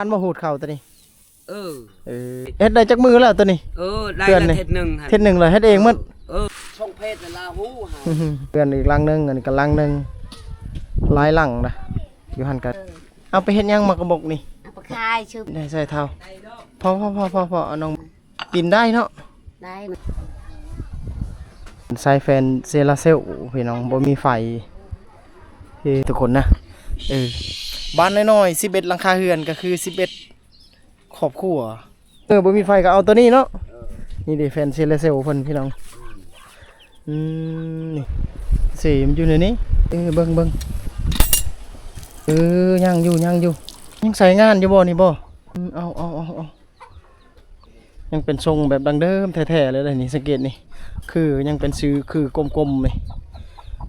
ອັນບໍ່ ຮູດເຂົ້າຕົວນີ້? ເອີ ເອີ ເຮັດໄດ້ຈັກມື້ແລ້ວຕົວນີ້? ເອີ ໄດ້ ເດືອນນີ້ ເຮັດໜຶ່ງ ເຮັດໜຶ່ງເລີຍ ເຮັດເອງໝົດ? ເອີ ຊ່ອງເຟສລາວຮູ້ຫັ້ນ ເຮືອນອີກຫຼັງໜຶ່ງ ອັນນີ້ກໍຫຼັງໜຶ່ງ ຫຼາຍຫຼັງນະ ຢູ່ຫັ້ນກໍ ເອີ ເອົາໄປເຮັດຫຍັງໝາກກະບົກນີ້? ເອົາໄປຂາຍຊື່ ໄດ້ໃສ່ເທົ່າ ພໍໆໆໆ ເອົານ້ອງ ກິນໄດ້ເນາະ ໄດ້ ໃຊ້ແຜ່ນໂຊລາເຊວ ພີ່ນ້ອງ ບໍ່ມີໄຟ ເອີ ທຸກຄົນນະ ເອີ ບ້ານນ້ອຍໆ ສິບເອັດຫຼັງຄາເຮືອນ ກໍຄືສິບເອັດ ຄອບຄົວ ເອີ ບໍ່ມີໄຟກໍເອົາຕົວນີ້ເນາະ ເອີ ນີ້ເດ້ແຜ່ນໂຊລາເຊວເພິ່ນພີ່ນ້ອງ ອືມ ນີ້ ເສມັນຢູ່ໃນນີ້ ເອີ ເບິ່ງ ເບິ່ງ ເອີ ຍັງຢູ່ ຍັງຢູ່ ຍັງໃຊ້ງານຢູ່ບໍ່ນີ້ບໍ່? ອືມ ເອົາ ເອົາ ເອົາ ເອົາ ຍັງເປັນຊົງແບບດັ້ງເດີມແທ້ໆເລີຍເດ້ນີ້ ສັງເກດນີ້ ຄືຍັງເປັນຊື່ຄືກົມໆນີ້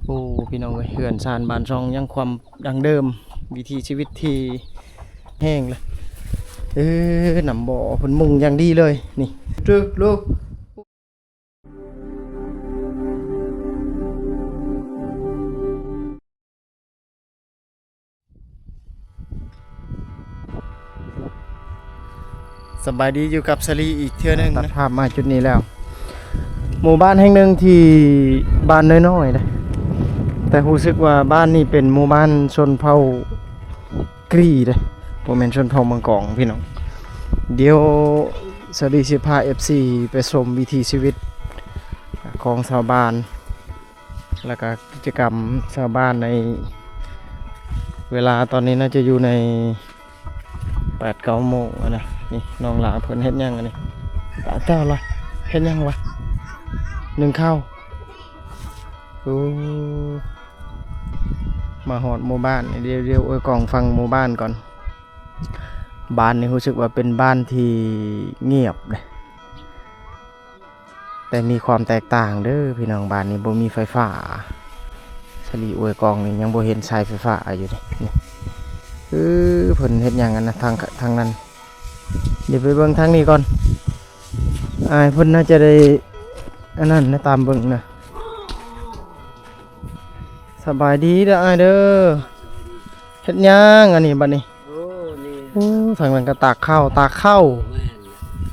ໂອ້ ພີ່ນ້ອງເອີຍ ເຮືອນຊານບ້ານຊ່ອງຍັງຄວາມ ດັ່ງເດີມ ວິຖີຊີວິດທີ່ແຫ້ງເລີຍ ເອີ ນ້ຳບໍ່ເພິ່ນມຸງຢ່າງດີເລີຍ ນີ້ ຖືກລູກ ສະບາຍດີ ຢູ່ກັບສາລີອີກເທື່ອໜຶ່ງ ຕັດພາບມາຈຸດນີ້ແລ້ວ ໝູ່ບ້ານແຫ່ງໜຶ່ງທີ່ບ້ານນ້ອຍໆເດ້ ແຕ່ຮູ້ສຶກວ່າບ້ານນີ້ເປັນໝູ່ບ້ານຊົນເຜົ່າກຣີເດ້ ບໍ່ແມ່ນຊົນເຜົ່າເມືອງກອງພີ່ນ້ອງ ດຽວສາລີຊິພາເອັຟຊີໄປຊົມວິຖີຊີວິດຂອງຊາວບ້ານ ແລ້ວກໍກິດຈະກຳຊາວບ້ານໃນເວລາຕອນນີ້ໜ້າຈະຢູ່ໃນ ແປດເກົ້າໂມງຫັ້ນນະ ນີ້ນ້ອງຫຼ້າເພິ່ນເຮັດຫຍັງອັນນີ້ ຕາເຈົ້າລະ ເຮັດຫຍັງວະ ໜຶ້ງເຂົ້າ ໂອ້ ມາຮອດໝູ່ບ້ານ ດຽວ ດຽວອວຍກ້ອງຟັງໝູ່ບ້ານກ່ອນ ບ້ານນີ້ຮູ້ສຶກວ່າເປັນບ້ານທີ່ງຽບເດ້. ແຕ່ມີຄວາມແຕກຕ່າງເດີພີ່ນ້ອງ ບ້ານນີ້ບໍ່ມີໄຟຟ້າ ສາລີອວຍກ້ອງນີ້ຍັງບໍ່ເຫັນສາຍໄຟຟ້າຢູ່ນີ້ ເອີ ເພິ່ນເຮັດຫຍັງອັນນະ ທາງ ທາງນັ້ນ ດຽວໄປເບິ່ງທາງນີ້ກ່ອນ ອ້າຍເພິ່ນໜ້າຈະໄດ້ອັນນັ້ນນະ ຕາມເບິ່ງນະ ສະບາຍດີເດີອ້າຍເດີ ເຮັດຫຍັງອັນນີ້ບັດນີ້? ໂອ້ ນີ້ ໂອ້ ທາງນັ້ນກໍຕາກເຂົ້າ ຕາກເຂົ້າ ແມ່ນ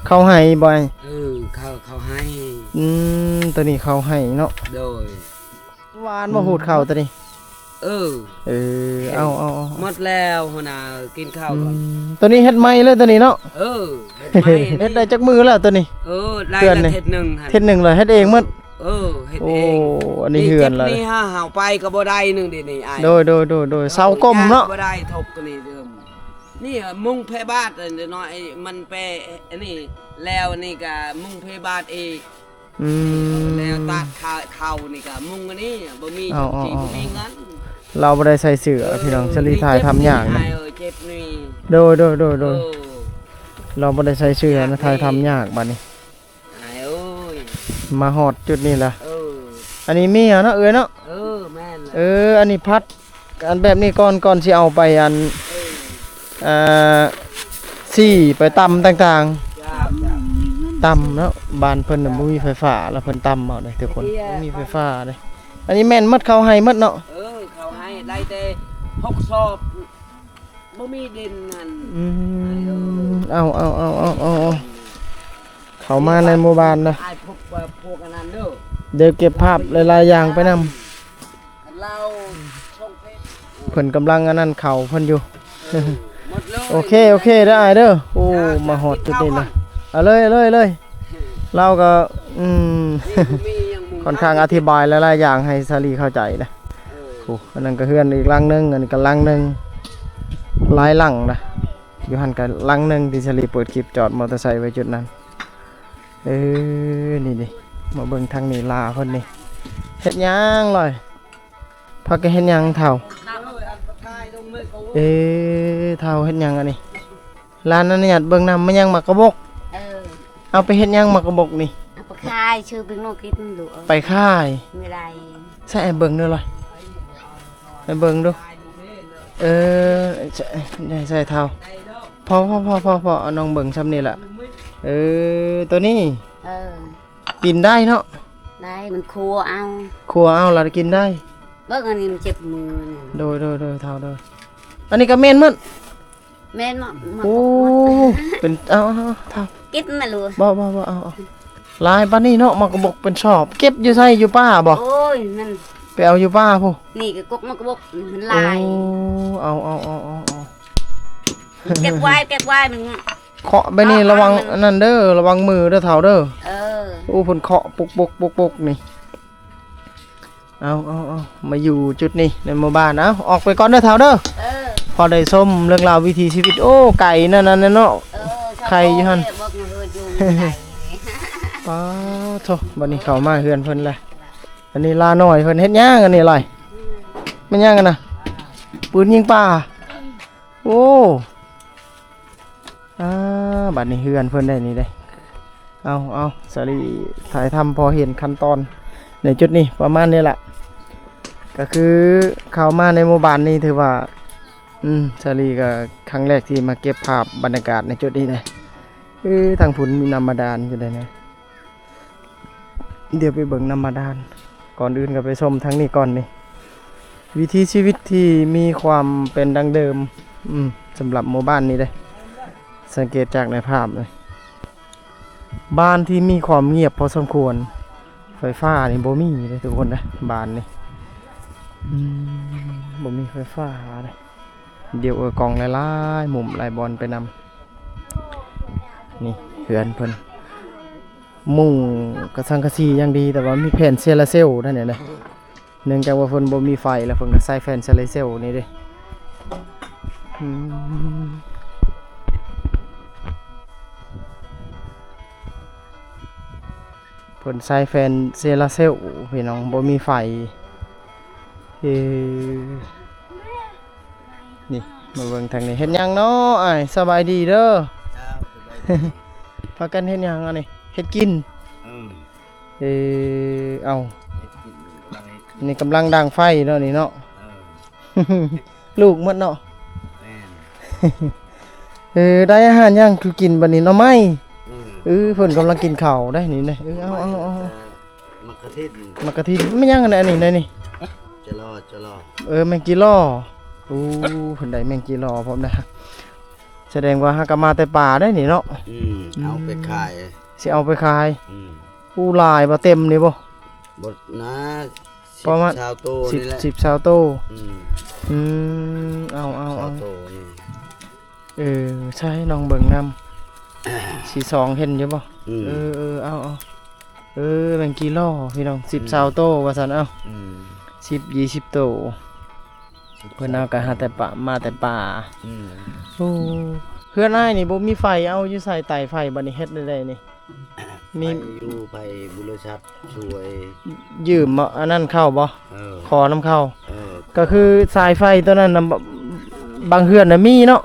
ເຂົ້າໄຮ່ບໍ່ອ້າຍ? ເອີ ເຂົ້າ ເຂົ້າໄຮ່ ອືມ ຕົວນີ້ເຂົ້າໄຮ່ເນາະ ໂດຍ ຫວານບໍ່ ອືມ ຮູດເຂົ້າຕົວນີ້? ເອີ ເອີ ເອີ ເອົາ ເອົາ ເອົາ ໝົດແລ້ວຫົວໜ້າ ກິນເຂົ້າກ່ອນ ອືມ ຕົວນີ້ເຮັດໃໝ່ເລີຍຕົວນີ້ເນາະ ເອີ ເຮັດໃໝ່ ເຮັດໄດ້ຈັກມື້ແລ້ວຕົວນີ້? ເອີ ໄດ້ ເດືອນນີ້ ເຮັດໜຶ່ງ ເຮັດໜຶ່ງເລີຍ ເຮັດເອງໝົດ ເອີ ເຮັດເອງ ໂອ້ ອັນນີ້ເຮືອນລະ ນີ້ເຮົາ ເຮົາໄປກໍບໍ່ໄດ້ໜຶ່ງເດນີ້ອ້າຍ ໂດຍ ໂດຍ ໂດຍ ໂດຍ ເສົາກົມເນາະ ບໍ່ໄດ້ທົກນີ້ ນີ້ມຸງເພບາດໜ້ອຍ ມັນໄປອັນນີ້ ແລ້ວນີ້ກໍມຸງເພບາດອີກ ອືມ ແລ້ວຕາກເຂົ້ານີ້ກໍມຸງອັນນີ້ ບໍ່ມີ ເອົາ ບໍ່ມີເງິນ ລາວບໍ່ໄດ້ໃສ່ເສື້ອ ເອີ ພີ່ນ້ອງ ສາລີຖ່າຍທຳຍາກນະ ເຈັບນີ້ ໂດຍ ໂດຍ ໂດຍ ໂດຍ ເອີ ລາວບໍ່ໄດ້ໃສ່ເສື້ອນະ ຖ່າຍທຳຍາກບັດນີ້ ອ້າຍເອີຍ ມາຮອດຈຸດນີ້ລະ ເອີ ອັນນີ້ເມຍເນາະ ເອື້ອຍເນາະ ເອີ ແມ່ນລະ ເອີ ອັນນີ້ຜັດ ອັນແບບນີ້ກ່ອນ ກ່ອນຊິເອົາໄປອັນ ເອີ ອ່າ ສີໄປຕຳຕ່າງໆ ຕຳເນາະ ບ້ານເພິ່ນນະບໍ່ມີໄຟຟ້າ ລະເພິ່ນຕຳເອົາເດ້ທຸກຄົນ ບໍ່ມີໄຟຟ້າເດ້ ອັນນີ້ແມ່ນໝົດ ເຂົ້າໄຮ່ໝົດເນາະ ເອີ ເຂົ້າໄຮ່ໄດ້ແຕ່ຫົກສອບ ບໍ່ມີດິນຫັ້ນ ອືມ ເອົາ ເອົາ ເຂົ້າມາໃນໝູ່ບ້ານນະ ອ້າຍ ພວກ ພວກອັນນັ້ນເດີ ດຽວເກັບພາບຫຼາຍໆຢ່າງໄປນຳ ລາວ ເພິ່ນກຳລັງອັນນັ້ນເຂົ້າເພິ່ນຢູ່ ເອີ ໂອເຄ ໂອເຄເດີອ້າຍເດີ ໂອ້ ມາຮອດຈຸດນີ້ລະ ເອົາເລີຍ ເອົາເລີຍ ເອົາເລີຍ ລາວກໍ ອືມ ຂ້ອນຂ້າງອະທິບາຍຫຼາຍໆຢ່າງໃຫ້ສາລີເຂົ້າໃຈນະ ເອີ ໂອ້ ອັນນັ້ນກໍເຮືອນອີກຫຼັງໜຶ່ງ ອັນນີ້ກໍຫຼັງໜຶ່ງ ຫຼາຍຫຼັງນະ ຢູ່ຫັ້ນກໍຫຼັງໜຶ່ງທີ່ສາລີເປີດຄລິບຈອດມໍເຕີໄຊໄວ້ຈຸດນັ້ນ ເອີ ນີ້ໆ ມາເບິ່ງທາງນີ້ ຫຼ້າເພິ່ນນີ້ ເຮັດຫຍັງລອຍ? ພາກັນເຮັດຫຍັງເຖົ້າ? ເອີ ເຖົ້າເຮັດຫຍັງອັນນີ້? ຫຼານອະນຸຍາດເບິ່ງນຳ ແມ່ນຫຍັງໝາກກະບົກ? ເອີ ເອົາໄປເຮັດຫຍັງໝາກກະບົກນີ້? ເອົາໄປຂາຍ ຊື້ເປັນນອກກິນລູກເອີຍ ໄປຂາຍ ມີໄດ້ ໃສ່ໃຫ້ເບິ່ງເດີລະ ໃຫ້ເບິ່ງດູ ເອີ ໃສ່ ໃສ່ເຖົ້າ ພໍໆໆໆ ເອົານ້ອງເບິ່ງຊ່ຳນີ້ລະ ເອີ ໂຕນີ້ ເອີ ກິນໄດ້ເນາະ ໄດ້ ມັນຂົ້ວເອົາ ຂົ້ວເອົາລະກິນໄດ້ ເບິ່ງອັນນີ້ມັນເຈັບມືນີ້ ໂດຍໆໆ ເຖົ້າ ໂດຍ ອັນນີ້ກໍແມ່ນໝົດ ແມ່ນໝາກ ໝາກ ໂອ້ ເປັນ ເອົາ ເອົາ ເອົາ ເກັບມາໂລດ ບໍ່ ບໍ່ ບໍ່ ເອົາ ເອົາ ຫຼາຍປານນີ້ເນາະ ໝາກກະບົກເປັນຊອບ ເກັບຢູ່ໃສ ຢູ່ປ່າບໍ່? ໂອ້ຍ ມັນ ໄປເອົາຢູ່ປ່າພຸ້ນ ນີ້ກໍກົກໝາກກະບົກ ມັນຫຼາຍ ໂອ້ ເອົາ ເອົາ ເອົາ ເອົາ ເກັບໄວ້ ເກັບໄວ້ ມັນ ເຄາະໄປນີ້ ເອົາ ລະວັງ ເອົາ ອັນນັ້ນເດີ ລະວັງມືເດີເຖົ້າເດີ ເອີ ໂອ້ ເພິ່ນເຄາະປຸກໆໆໆນີ້ ເອົາ ເອົາ ເອົາ ມາຢູ່ຈຸດນີ້ໃນໝູ່ບ້ານ ເອົາ ອອກໄປກ່ອນເດີເຖົ້າເດີ ເອີ ພໍໄດ້ຊົມເລື່ອງລາວວິຖີຊີວິດ ໂອ້ ໄກນັ້ນນະເນາະ ເອີ ໄຄຢູ່ຫັ້ນ ບອກເພິ່ນຢູ່ໄກ ປາໂທ້ ບັດນີ້ເຂົ້າມາເຮືອນເພິ່ນແລ້ວ ອັນນີ້ຫຼານ້ອຍເພິ່ນເຮັດຫຍັງ ອັນນີ້ຫຼາຍ ອືມ ແມ່ນຫຍັງຫັ້ນນະ ປືນຍິງປາ ໂອ້ ອ່າ ບັດນີ້ເຮືອນເພິ່ນໄດ້ນີ້ເດ້ ເອົາ ເອົາ ສາລີຖ່າຍທຳພໍເຫັນຂັ້ນຕອນໃນຈຸດນີ້ ປະມານນີ້ລະ ກໍຄືເຂົ້າມາໃນໝູ່ບ້ານນີ້ ຖືວ່າ ອືມ ສາລີກໍຄັ້ງແລກທີ່ມາເກັບພາບບັນຍາກາດໃນຈຸດນີ້ເດ້ ເອີ ທາງພຸ້ນມີນ້ຳບາດານຢູ່ເດ້ນະ. ດຽວໄປເບິ່ງນ້ຳບາດານ ກ່ອນອື່ນກໍໄປຊົມທາງນີ້ກ່ອນນີ້ ວິຖີຊີວິດທີ່ມີຄວາມເປັນດັ້ງເດີມ ອືມ ສຳລັບໝູ່ບ້ານນີ້ເດ້ ສັງເກດຈາກໃນພາບເລີຍ ບ້ານທີ່ມີຄວາມງຽບພໍສົມຄວນ ໄຟຟ້ານີ້ບໍ່ມີເດ້ທຸກຄົນເດ້ ບ້ານນີ້ ອືມ ບໍ່ມີໄຟຟ້າເດ້ ດຽວເອີກອງຫຼາຍໆ ມຸມຫຼາຍບ່ອນໄປນຳ ນີ້ເຮືອນເພິ່ນ ມຸງກະສັງກະສີຢ່າງດີ ແຕ່ວ່າມີແຜ່ນໂຊລາເຊວນັ້ນແຫຼະ ເນື່ອງຈາກວ່າເພິ່ນບໍ່ມີໄຟ ແລ້ວເພິ່ນກໍໃຊ້ແຜ່ນໂຊລາເຊວນີ້ເດ້ ອືມ ເພິ່ນໃຊ້ແຜ່ນໂຊລາເຊວ ພີ່ນ້ອງ ບໍ່ມີໄຟ ເອີ ນີ້ ມາເບິ່ງທາງນີ້ ເຮັດຫຍັງເນາະອ້າຍ? ສະບາຍດີເດີ ເຈົ້າ ສະບາຍດີ ພາກັນເຮັດຫຍັງອັນນີ້? ເຮັດກິນ ເອີ ເອີ ເອົາ ເຮັດກິນ ກຳລັງເຮັດກິນ ນີ້ກຳລັງດັງໄຟເນາະນີ້ເນາະ ເອີ ລູກໝົດເນາະ ແມ່ນ ເອີ ໄດ້ອາຫານຫຍັງຄືກິນບັດນີ້? ໜໍ່ໄມ້ ອືມ ເອີ ເພິ່ນກຳລັງກິນເຂົ້າໄດ໋ນີ້ນະ ເອີ ເອົາ ເອົາ ເອົາ ໝາກກະທິນ ໝາກກະທິນ ແມ່ນຫຍັງອັນນີ້ ອັນນີ້ ຈະລໍ ຈະລໍ ເອີ ແມງຈີລໍ ໂອ້ ເພິ່ນໄດ້ແມງຈີລໍພ້ອມນະ ສະແດງວ່າຫາກະມາແຕ່ປ່າໄດ໋ນີ້ເນາະ ອືມ ເອົາໄປຂາຍ ຊິເອົາໄປຂາຍ ອືມ ໂອ້ ຫຼາຍບໍ່ ເຕັມນີ້ບໍ່? ບໍ່ນາ ປະມານ ສິບ ຊາວໂຕ ສິບ ນີ້ແຫຼະ ສິບ ຊາວໂຕ ອືມ ອືມ ເອົາ ເອົາ ເອົາ ຊາວໂຕນີ້ ເອີ ໃຊ່ ລອງເບິ່ງນຳ ຊິສອງເຫັນຢູ່ບໍ່? ອືມ ເອີ ເອີ ເອົາ ເອົາ ເອີ ແມງກີລໍ ພີ່ນ້ອງ ສິບ ອືມ ຊາວໂຕວ່າຊັ້ນ ເອົາ ອືມ ສິບ ຊາວໂຕ ເພິ່ນເອົາກະຫາແຕ່ປາ ມາແຕ່ປ່າ ອືມ ໂອ້ ເຮືອນອ້າຍນີ້ບໍ່ມີໄຟ ເອົາຢູ່ໃສ ໄຕໄຟ ບັດນີ້ເຮັດແນວໃດນີ້? ມີ ໄປຢູ່ ໄປບໍລິສັດຊ່ວຍ ຢືມ ອັນນັ້ນເຂົ້າບໍ່? ເອີ ຂໍນຳເຂົາ ເອີ ກໍຄືສາຍໄຟຕົວນັ້ນນະ ບ- ບາງເຮືອນນະມີເນາະ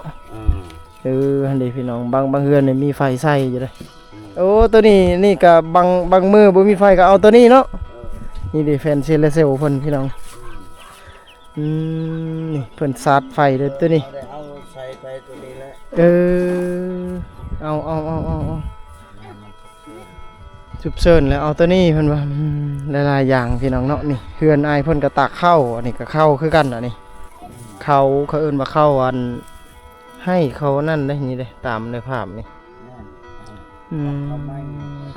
ເອີ ເອີ ຫັ້ນເດພີ່ນ້ອງ ບາງ ບາງເຮືອນນີ້ມີໄຟໃຊ້ຢູ່ເດ້ ອືມ ໂອ້ ຕົວນີ້ ນີ້ກໍບາງ ບາງມື້ບໍ່ມີໄຟກໍເອົາຕົວນີ້ເນາະ ເອີ ນີ້ເດ ແຜ່ນໂຊລາເຊວເພິ່ນ ພີ່ນ້ອງ ອືມ ອືມ ນີ້ເພິ່ນຊາດໄຟເດ້ຕົວນີ້ ເອົາໄດ້ເອົາໃສ່ໄປຕົວນີ້ແຫຼະ ເອີ ເອົາ ເອົາ ເອົາ ເອົາ ເອົາ ສຸກເສີນແລ້ວ ເອົາຕົວນີ້ເພິ່ນວ່າ ອືມ ຫຼາຍໆຢ່າງພີ່ນ້ອງເນາະ ນີ້ເຮືອນອ້າຍເພິ່ນກໍຕາກເຂົ້າ ອັນນີ້ກໍເຂົ້າຄືກັນ ອັນນີ້ເຂົ້າ ເຂົາເອີ້ນວ່າເຂົ້າອັນ ໄຮ່ເຂົ້າອັນນັ້ນເດ້ ນີ້ເດ້ ຕາມໃນພາບນີ້ ອືມ ເຂົ້າໄໝ້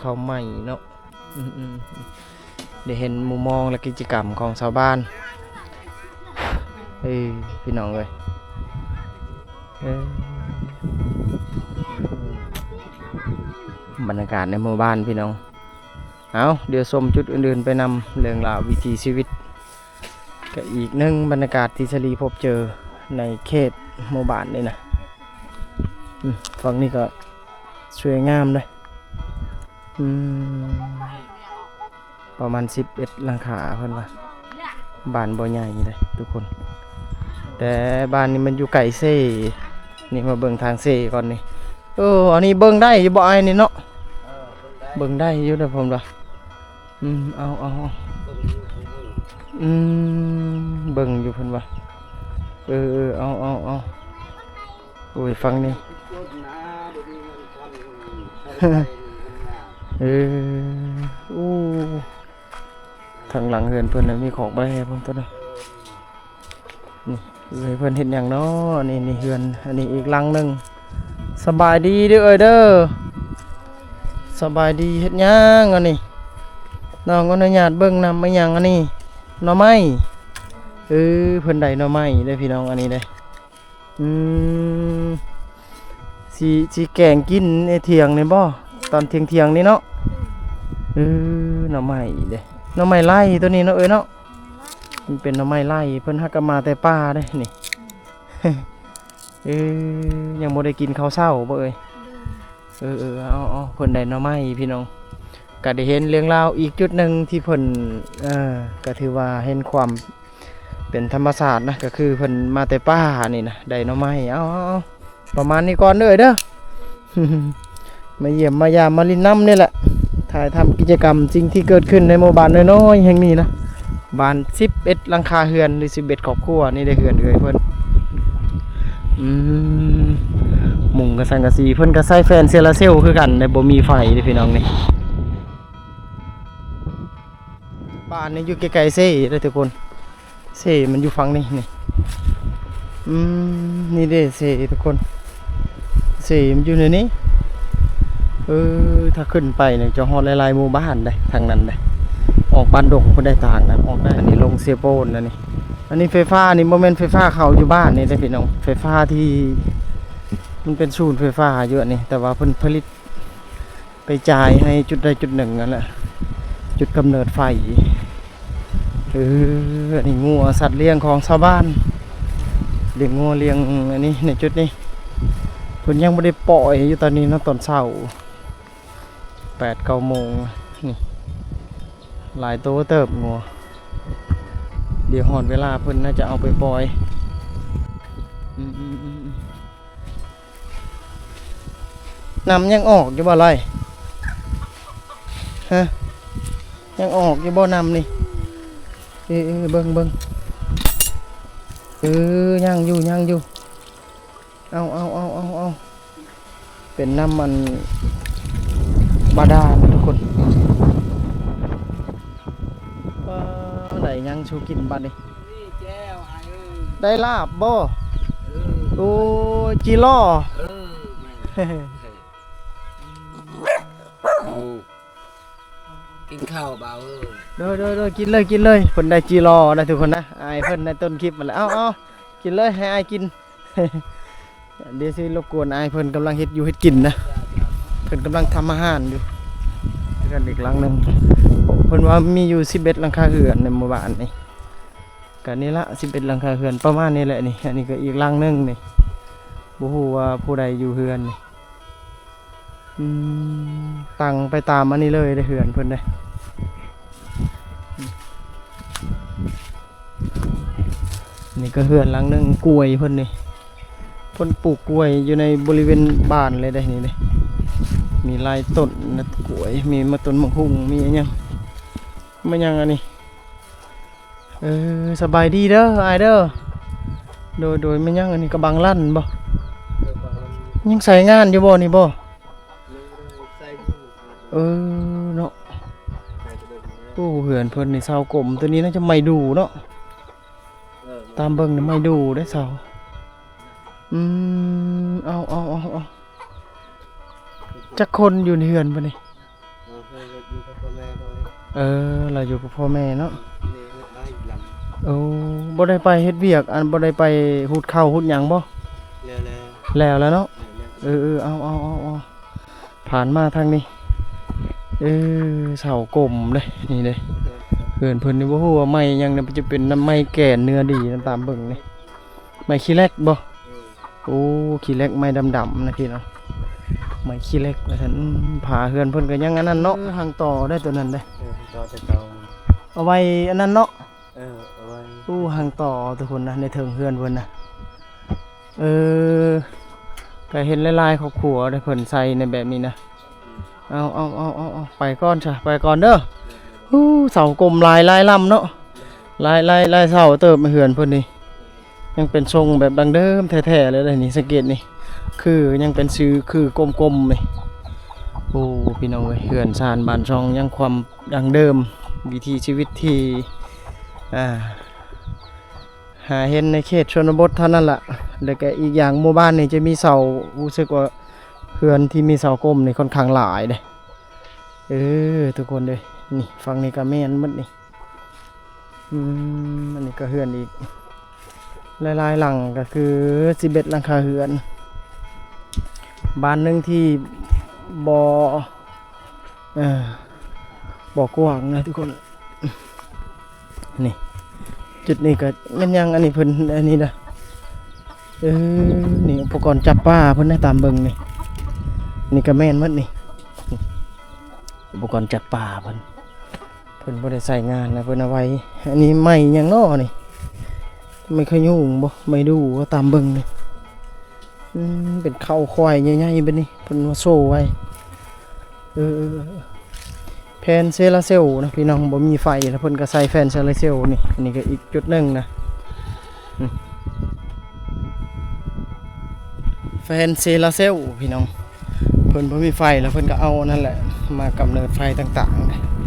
ເຂົ້າໄໝ້ເນາະ ອືມໆ ໄດ້ເຫັນມຸມມອງ ແລະ ກິດຈະກຳຂອງຊາວບ້ານ ເອີ ພີ່ນ້ອງເອີຍ ເອີ ບັນຍາກາດໃນໝູ່ບ້ານພີ່ນ້ອງ ເອົາ ດຽວຊົມຈຸດອື່ນໆໄປນຳ ເລື່ອງລາວວິຖີຊີວິດ ກໍອີກໜຶ່ງບັນຍາກາດທີ່ສາລີພົບເຈີໃນເຂດໝູ່ບ້ານນີ້ນະ ອືມ ຝັ່ງນີ້ກໍສວຍງາມເດ້ ອືມ ປະມານສິບເອັດຫຼັງຄາເພິ່ນວ່າ ບ້ານບໍ່ໃຫຍ່ເດ້ທຸກຄົນ ແຕ່ບ້ານນີ້ມັນຢູ່ໃກ້ເຊ ນີ້ມາເບິ່ງທາງເຊກ່ອນນີ້ ເອີ ອັນນີ້ເບິ່ງໄດ້ຢູ່ບໍ່ອ້າຍນີ້ເນາະ ເອີ ເບິ່ງໄດ້ ເບິ່ງໄດ້ຢູ່ເດ້ເພິ່ນວ່າ ອືມ ເອົາ ເອົາ ເອົາ ອືມ ເບິ່ງຢູ່ເພິ່ນວ່າ ເອີ ເອີ ເອົາ ເອົາ ເອົາ ໂອ້ຍ ຝັ່ງນີ້ ເອີ ໂອ້ ທາງຫຼັງເຮືອນເພິ່ນນະ ມີຄອກໄມ້ໃຫ້ເພິ່ນຕົວະ ນີ້ ເອີຍ ເພິ່ນເຮັດຫຍັງເນາະ? ອັນນີ້ ນີ້ເຮືອນ ອັນນີ້ອີກຫຼັງໜຶ່ງ. ສະບາຍດີເດີເອີຍເດີ. ສະບາຍດີ. ເຮັດຫຍັງອັນນີ້? ນ້ອງອະນຸຍາດເບິ່ງນຳ. ອີຫຍັງອັນນີ້? ໜໍ່ໄມ້. ເອີ ເພິ່ນໄດ້ໜໍ່ໄມ້ເດີພີ່ນ້ອງ ອັນນີ້ເດ້. ອືມ ຊິ ຊິແກງກິນໃນທ່ຽງນີ້ບໍ່? ຕອນທ່ຽງໆນີ້ເນາະ. ເອີ ໜໍ່ໄມ້ເດ້ ໜໍ່ໄມ້ໄລ່ໂຕນີ້ເນາະເອີຍເນາະ. ມັນເປັນໜໍ່ໄມ້ໄລ່ ເພິ່ນຫາກະມາແຕ່ປ່າເດ້ນີ້. ເອີ ຍັງບໍ່ໄດ້ກິນເຂົ້າເຊົ້າບໍ່ເອີຍ? ເອີໆ ເອົາໆ ເພິ່ນໄດ້ໜໍ່ໄມ້ພີ່ນ້ອງ. ກະໄດ້ເຫັນເລື່ອງລາວອີກຈຸດໜຶ່ງທີ່ເພິ່ນ ເອີ ກະຖືວ່າເຫັນຄວາມເປັນທຳມະຊາດນະ ກະຄືເພິ່ນມາແຕ່ປ່ານີ້ນະ ໄດ້ໜໍ່ໄມ້. ເອົາໆໆ ປະມານນີ້ກ່ອນເດີເດີ. ມາຢ້ຽມມາຢາມມາຫຼິ້ນນຳນີ້ແຫຼະ ຖ່າຍທຳກິດຈະກຳສິ່ງທີ່ເກີດຂຶ້ນໃນໝູ່ບ້ານນ້ອຍໆແຫ່ງນີ້ນະ. ບ້ານສິບເອັດຫຼັງຄາເຮືອນ ຫຼື ສິບເອັດຄອບຄົວນີ້ເດ້ ເຮືອນເອື້ອຍເພິ່ນ. ອືມ ມຸງກະສັງກະສີ ເພິ່ນກະໃຊ້ແຜ່ນໂຊລາເຊວຄືກັນເດ້ ບໍ່ມີໄຟເດ້ພີ່ນ້ອງນີ້. ບ້ານນີ້ຢູ່ໃກ້ໆເຊເດ້ທຸກຄົນ. ເຊມັນຢູ່ຝັ່ງນີ້ນີ້. ອືມ ນີ້ເດ້ເຊທຸກຄົນ ເຊມັນຢູ່ໃນນີ້. ເອີ ຖ້າຂຶ້ນໄປນີ້ຈະຮອດຫຼາຍໆໝູ່ບ້ານເດ້ ທາງນັ້ນເດ້ ອອກບ້ານດົງພຸ້ນໄດ້ ທາງນັ້ນອອກໄດ້. ອັນນີ້ລົງເຊໂປນ ອັນນີ້ ອັນນີ້ໄຟຟ້ານີ້ ບໍ່ແມ່ນໄຟຟ້າເຂົ້າຢູ່ບ້ານນີ້ເດ້ພີ່ນ້ອງ ໄຟຟ້າທີ່ ມັນເປັນສູນໄຟຟ້າຢູ່ອັນນີ້ ແຕ່ວ່າເພິ່ນຜະລິດ ໄປຈ່າຍໃຫ້ຈຸດໃດຈຸດໜຶ່ງນັ້ນແຫຼະ ຈຸດກຳເນີດໄຟ. ເອີ ອັນນີ້ງົວ ສັດລ້ຽງຂອງຊາວບ້ານ ລ້ຽງງົວລ້ຽງອັນນີ້ ໃນຈຸດນີ້ ເພິ່ນຍັງບໍ່ໄດ້ປ່ອຍຢູ່ຕອນນີ້ເນາະ ຕອນເຊົ້າ ແປດເກົ້າໂມງນີ້ ຫຼາຍໂຕເຕີບງົວ. ດຽວຮອດເວລາເພິ່ນໜ້າຈະເອົາໄປປ່ອຍ. ອືມໆໆ ນ້ຳຍັງອອກຢູ່ບໍ່ລອຍ? ຮະ ຍັງອອກຢູ່ບໍ່ນ້ຳນີ້? ເອີໆ ເບິ່ງໆ ເອີ ຍັງຢູ່ ຍັງຢູ່. ເອົາໆໆໆໆ ເປັນນ້ຳມັນບາດານທຸກຄົນ. ວ້າ ໄດ້ຫຍັງສູ່ກິນບັດນີ້? ໄດ້ລາບບໍ່? ເອີ ໂອ້ຍ ຈີລໍ. ເອີ ແມ່ນ ເອີ ກິນເຂົ້າບ່າວເອີຍ. ໂດຍໆໆ ກິນເລີຍ ກິນເລີຍ. ເພິ່ນໄດ້ຈີລໍນະທຸກຄົນນະ ອາຍເພິ່ນໃນຕົ້ນຄລິບຫັ້ນແຫຼະ. ເອົາໆ ກິນເລີຍ ໃຫ້ອາຍກິນ. ດຽວຊິລົບກວນອາຍເພິ່ນກຳລັງເຮັດຢູ່ເຮັດກິນນະ ເພິ່ນກຳລັງທຳອາຫານຢູ່. ເຮືອນອີກຫຼັງໜຶ່ງ ເພິ່ນວ່າມີຢູ່ສິບເອັດຫຼັງຄາເຮືອນໃນໝູ່ບ້ານນີ້. ກະນີ້ລະ ສິບເອັດຫຼັງຄາເຮືອນປະມານນີ້ແຫຼະນີ້. ອັນນີ້ກະອີກຫຼັງໜຶ່ງນີ້ ບໍ່ຮູ້ວ່າຜູ້ໃດຢູ່ເຮືອນນີ້. ອືມ ຕັ້ງໄປຕາມອັນນີ້ເລີຍເດ້ ເຮືອນເພິ່ນເດ້. ນີ້ກະເຮືອນຫຼັງໜຶ່ງ ກ້ວຍເພິ່ນນີ້ ເພິ່ນປູກກ້ວຍຢູ່ໃນບໍລິເວນບ້ານເລີຍເດ້ນີ້ເດ້. ມີຫຼາຍຕົ້ນນະ ກ້ວຍ ມີມາຕົ້ນໝາກຫຸ່ງ ມີຫຍັງ ມາຫຍັງອັນນີ້. ເອີ ສະບາຍດີເດີອ້າຍເດີ. ໂດຍໆ ແມ່ນຫຍັງອັນນີ້ ກະບັງລັນບໍ່? ຍັງໃຊ້ງານຢູ່ບໍ່ນີ້ບໍ່? ເອີເນາະ. ໂອ້ ເຮືອນເພິ່ນນີ້ເສົາກົມ ໂຕນີ້ໜ້າຈະໄມ້ດູ່ເນາະ. ຕາມເບິ່ງນີ້ໄມ້ດູ່ເດ້ເສົາ. ອືມ ເອົາໆໆ ຈັກຄົນຢູ່ໃນເຮືອນເພິ່ນນີ້? ເອີ ລາວຢູ່ກັບພໍ່ແມ່ເນາະ. ໂອ້ ບໍ່ໄດ້ໄປເຮັດວຽກ ອັນ ບໍ່ໄດ້ໄປຫຸດເຂົ້າຫຸດຫຍັງບໍ່? ແລ້ວແລ້ວ ແລ້ວແລ້ວເນາະ. ເອີໆ ເອົາໆໆໆ ຜ່ານມາທາງນີ້. ເອີ ເສົາກົມເດ້ນີ້ເດ້. ເຮືອນເພິ່ນນີ້ບໍ່ຮູ້ວ່າໄມ້ຫຍັງນະ ຈະເປັນນຳໄມ້ແກ່ນເນື້ອດີນຳ ຕາມເບິ່ງນີ້. ໄມ້ຂີ້ເຫຼັກບໍ່? ໂອ້ ຂີ້ເຫຼັກ ໄມ້ດຳໆນະພີ່ນ້ອງ. ໄມ້ຂີ້ເຫຼັກວ່າຊັ້ນ. ອືມ ຝາເຮືອນເພິ່ນກະຍັງອັນນັ້ນເນາະ. ເອີ ຮັງຕໍ່ໄດ້ໂຕນັ້ນເດ້. ເອີ ຮັງຕໍ່ແຕ່ເກົ່າ. ເອົາໄວ້ອັນນັ້ນເນາະ. ເອີ ເອົາໄວ້. ໂອ້ ຮັງຕໍ່ທຸກຄົນນະ ໃນເທິງເຮືອນເພິ່ນນະ. ເອີ ກະເຫັນຫຼາຍໆຄອບຄົວເດ້ ເພິ່ນໃສ່ໃນແບບນີ້ນະ. ເອົາໆໆໆ ໄປກ່ອນຊະ ໄປກ່ອນເດີ. ໂອ້ ເສົາກົມຫຼາຍ ຫຼາຍລຳເນາະ. ຫຼາຍ ຫຼາຍ ຫຼາຍເສົາເຕີບ ເຮືອນເພິ່ນນີ້ ຍັງເປັນຊົງແບບດັ້ງເດີມແທ້ໆເລີຍເດ້ນີ້. ສັງເກດນີ້ ຄືຍັງເປັນຊື່ ຄືກົມໆນີ້. ໂອ້ ພີ່ນ້ອງເອີຍ ເຮືອນຊານບ້ານຊ່ອງຍັງຄວາມດັ້ງເດີມ ວິຖີຊີວິດທີ່ ອ່າ ຫາເຫັນໃນເຂດຊົນນະບົດເທົ່ານັ້ນລະ. ແລ້ວກະອີກຢ່າງ ໝູ່ບ້ານນີ້ຈະມີເສົາ ຮູ້ສຶກວ່າເຮືອນທີ່ມີເສົາກົມນີ້ຄ່ອນຂ້າງຫຼາຍເດ້. ເອີ ທຸກຄົນເດີ ນີ້ ຝັ່ງນີ້ກະແມ່ນໝົດນີ້. ອືມ ອັນນີ້ກະເຮືອນອີກ ຫຼາຍໆຫຼັງ ກະຄືສິບເອັດຫຼັງຄາເຮືອນ. ບ້ານໜຶ່ງທີ່ບໍ່ ເອີ ບໍ່ກວ້າງນະທຸກຄົນ. ນີ້ ຈຸດນີ້ກະແມ່ນຫຍັງ ອັນນີ້ເພິ່ນ ອັນນີ້ນະ ເອີ ນີ້ອຸປະກອນຈັບປາເພິ່ນນະ ຕາມເບິ່ງນີ້. ນີ້ກະແມ່ນໝົດນີ້ ອຸປະກອນຈັບປາເພິ່ນ. ເພິ່ນບໍ່ໄດ້ໃຊ້ງານນະ ເພິ່ນເອົາໄວ້. ອັນນີ້ໄມ້ຫຍັງນໍນີ້? ໄມ້ຂະຍຸງບໍ? ໄມ້ດູ່ບໍ? ຕາມເບິ່ງນີ້ ອືມ ເປັນເຄົ້າຄວາຍໃຫຍ່ໆແບບນີ້ ເພິ່ນມາໂຊໄວ້. ເອີ ແຜ່ນໂຊລາເຊວນະພີ່ນ້ອງ ບໍ່ມີໄຟ ແລ້ວເພິ່ນກະໃສ່ແຜ່ນໂຊລາເຊວນີ້. ອັນນີ້ກະອີກຈຸດໜຶ່ງນະ ອືມ ແຜ່ນໂຊລາເຊວພີ່ນ້ອງ. ເພິ່ນບໍ່ມີໄຟ ແລ້ວເພິ່ນກະເອົາອັນນັ້ນແຫຼະ ມາກຳເນີດໄຟຕ່າງ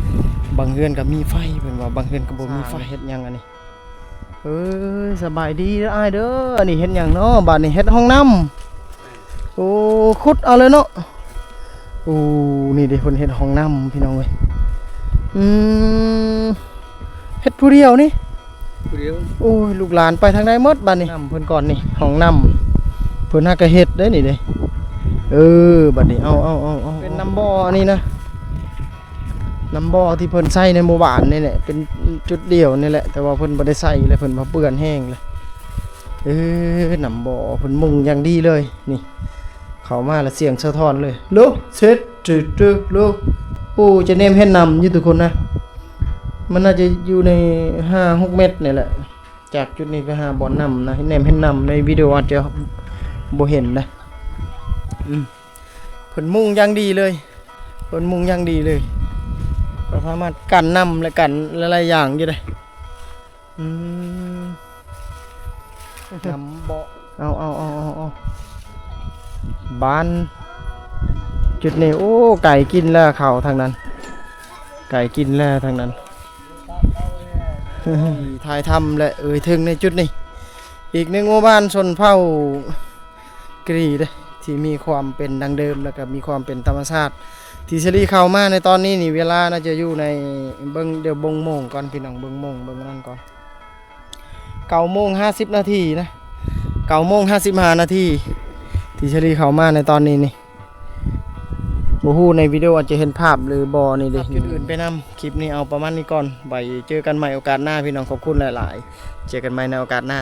ໆ. ບາງເຮືອນກະມີໄຟ ເພິ່ນວ່າ ບາງເຮືອນກະບໍ່ມີໄຟ. ເຮັດຫຍັງອັນນີ້? ເອີຍ ສະບາຍດີເດີອ້າຍເດີ. ອັນນີ້ເຮັດຫຍັງນໍບາດນີ້? ເຮັດຫ້ອງນ້ຳ. ໂອ້ ຂຸດເອົາເລີຍເນາະ. ໂອ້ ນີ້ເດ້ ເພິ່ນເຮັດຫ້ອງນ້ຳພີ່ນ້ອງເອີຍ. ອືມ ເຮັດຜູ້ດຽວນີ້? ຜູ້ດຽວ. ໂອ້ຍ ລູກຫຼານໄປທາງໃດໝົດບາດນີ້? ນ້ຳເພິ່ນກ່ອນນີ້ ຫ້ອງນ້ຳ ເພິ່ນຫາກະເຮັດເດ້ນີ້ເດ້. ເອີ ບາດນີ້ ເອົາ ເອົາ ເອົາ ເອົາ ເປັນນ້ຳບໍ່ອັນນີ້ນະ ນ້ຳບໍ່ທີ່ເພິ່ນໃຊ້ໃນໝູ່ບ້ານນີ້ແຫຼະ ເປັນຈຸດດຽວນີ້ແຫຼະ ແຕ່ວ່າເພິ່ນບໍ່ໄດ້ໃຊ້ແລ້ວ ເພິ່ນວ່າເປື້ອນແຮງແລ້ວ. ເອີ ນ້ຳບໍ່ ເພິ່ນມຸງຢ່າງດີເລີຍນີ້. ເຂົ້າມາລະສຽງສະທ້ອນເລີຍ ໂລ ເຊັດ ໂລ. ໂອ້ ຈະແນມເຫັນນ້ຳຢູ່ທຸກຄົນນະ ມັນໜ້າຈະຢູ່ໃນຫ້າຫົກແມັດນີ້ແຫຼະ ຈາກຈຸດນີ້ໄປຫາບ່ອນນ້ຳນະ. ແນມເຫັນນ້ຳໃນວິດີໂອອາດຈະບໍ່ເຫັນນະ. ອືມ ເພິ່ນມຸງຢ່າງດີເລີຍ ເພິ່ນມຸງຢ່າງດີເລີຍ ກະສາມາດກັນນ້ຳ ແລະ ກັນຫຼາຍໆຢ່າງຢູ່ເດ້. ອືມ ນ້ຳບໍ່ ເອົາ ເອົາ ເອົາ ເອົາ ເອົາ ບ້ານຈຸດນີ້ ໂອ້ ໄກ່ກິນແລ້ວເຂົ້າທາງນັ້ນ ໄກ່ກິນແລ້ວທາງນັ້ນ. ຖ່າຍທຳ ແລະ ເອີ່ຍເຖິງໃນຈຸດນີ້ ອີກໜຶ່ງໝູ່ບ້ານຊົນເຜົ່າ ກະດີເດ້ ທີ່ມີຄວາມເປັນດັ້ງເດີມ ແລ້ວກະມີຄວາມເປັນທຳມະຊາດ. ທີ່ສາລີເຂົ້າມາໃນຕອນນີ້ນີ້ ເວລາໜ້າຈະຢູ່ໃນ ເບິ່ງ ດຽວເບິ່ງໂມງກ່ອນພີ່ນ້ອງ ເບິ່ງໂມງ ເບິ່ງນັ້ນກ່ອນ. ເກົ້າໂມງຫ້າສິບນາທີນະ ເກົ້າໂມງຫ້າສິບຫ້ານາທີ ທີ່ສາລີເຂົ້າມາໃນຕອນນີ້ນີ້. ບໍ່ຮູ້ໃນວິດີໂອອາດຈະເຫັນພາບຫຼືບໍ່ນີ້ເດ້ ຈຸດອື່ນໄປນຳ. ຄລິບນີ້ເອົາປະມານນີ້ກ່ອນ ໄວ້ເຈີກັນໃໝ່ໂອກາດໜ້າພີ່ນ້ອງ. ຂອບຄຸນຫຼາຍໆ ເຈີກັນໃໝ່ໃນໂອກາດໜ້າ.